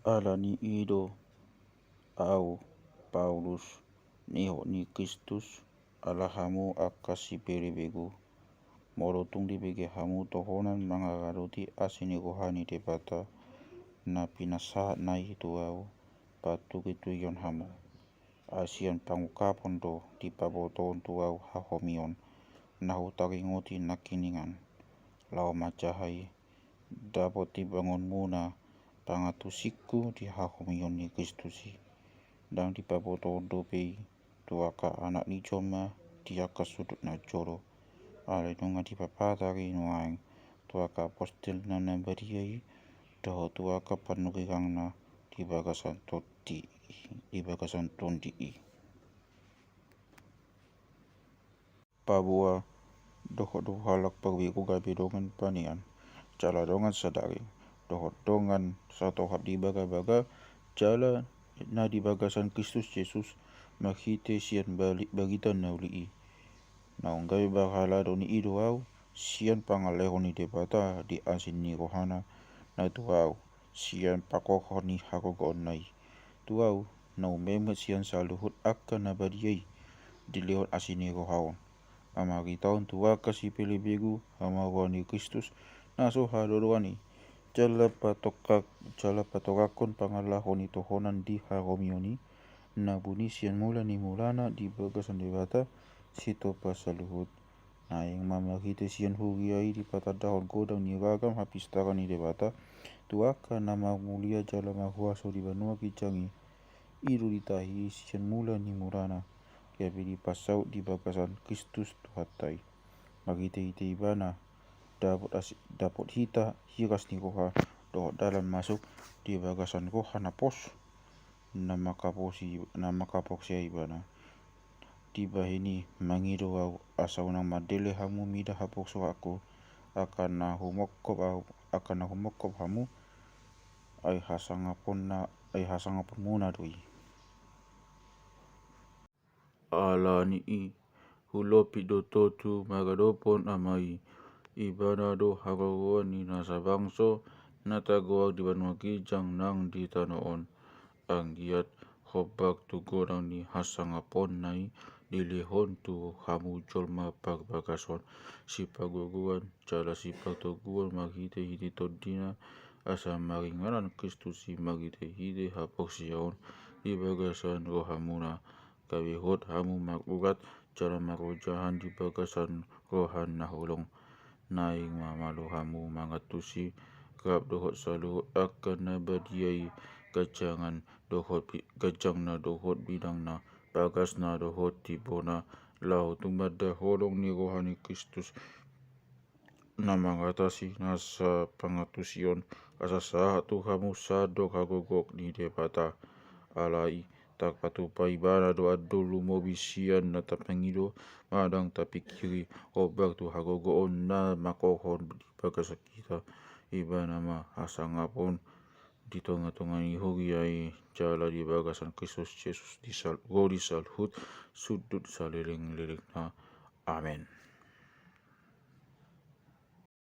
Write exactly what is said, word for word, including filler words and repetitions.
Ala ni i do ahu, Paulus, nihot ni Kristus, ala hamu angka sipelebegu, molo tung dibege hamu tohonan mangaradoti asi ni roha ni Debata na pinasahatna i tu ahu, patugitugihon hamu. Ai sian pangungkapon do dipabotohon tu ahu hahomion na hutaringoti nangkiningan, laho manjaha i, dapot dibangonmuna pangantusingku di hahomion ni Kristus i. Ndang dipabotohon dope i tu angka anak ni jolma di angka sundut na jolo, alai nunga dipapatar i nuaeng tu angka apostelna na badia i, dohot tu angka panurirangna di bagasan tondi i, di bagasan tondi i. Paboa dohot do halak parbegu gabe dongan panean, jala dongan sadaging, dohot dongan satohap di bagabaga, jala na di bagasan Kristus Jesus, marhite sian bali-, barita na uli i. Naung gabe parhalado ni i do ahu, sian pangalehon ni Debata di asi ni rohana na tu ahu, sian pangohot ni hagogoonna i. Tu ahu, na ummengmeng sian saluhut angka na badia i, dilehon asi ni roha on, mamaritahon tu angka sipelebegu hamagoan ni Kristus na so hadodoan i, jala patongkak-, jala patongakkon pangalaho ni tohonan di hahomion i, na buni sian mula ni mulana di bagasan Debata Sitopa saluhut. Naeng ma marhite sian huria i dipatandahon godang ni ragam hapistaran ni Debata tu angka na marmulia jala marhuaso di banua ginjang i. I do ditahi i sian mula ni mulana, gabe dipasaut di bagasan Kristus Tuhanta i. Marhitehite Ibana dapot asi-, dapot hita hiras ni roha dohot dalan masuk di bagasan roha na pos na mangkaposi, na mangkaporsea Ibana. Dibahen i mangido ahu asa unang mandele hamu mida haporseaonku, angka na humongkop ahu, angka na humongkop hamu, ai hasangaponna, ai hasangaponmuna do i. Ala ni i, hulompit do tontu mangadophon Ama i. Ibana do hagogoon ni nasa bangso na tagoar di banua ginjang nang di tano on. Anggiat hombar tu godang ni hasangaponna i dilehon tu hamu jolma parbagason sipargogoan jala sipartoguon marhitehite tondina, asa maringanan Kristus i marhitehite haporseaon di bagasan rohamuna, gabe hot hamu marurat jala marojahan di bagasan roha na holong. Naeng ma malo hamu mangantusi, rap dohot saluhut angka na badia i, ganjangan dohot bi-, ganjangna dohot bidangna, bagasna dohot timbona, laho tumanda holong ni roha ni Kristus na mangatasi nasa pangantusion, asa sahat tu hamu sandok hagogoon ni Debata. Alai, tarpatupa Ibana do andor lumobi sian na tapangido, manang tapingkiri, hombar tu hagogoon na mangohot di bagasan hita. Ibana ma hasangapon di tongatonga ni huria i, jala di bagasan Kristus Jesus di sal-, ro di saluhut sundut salelenglelengna. Amen.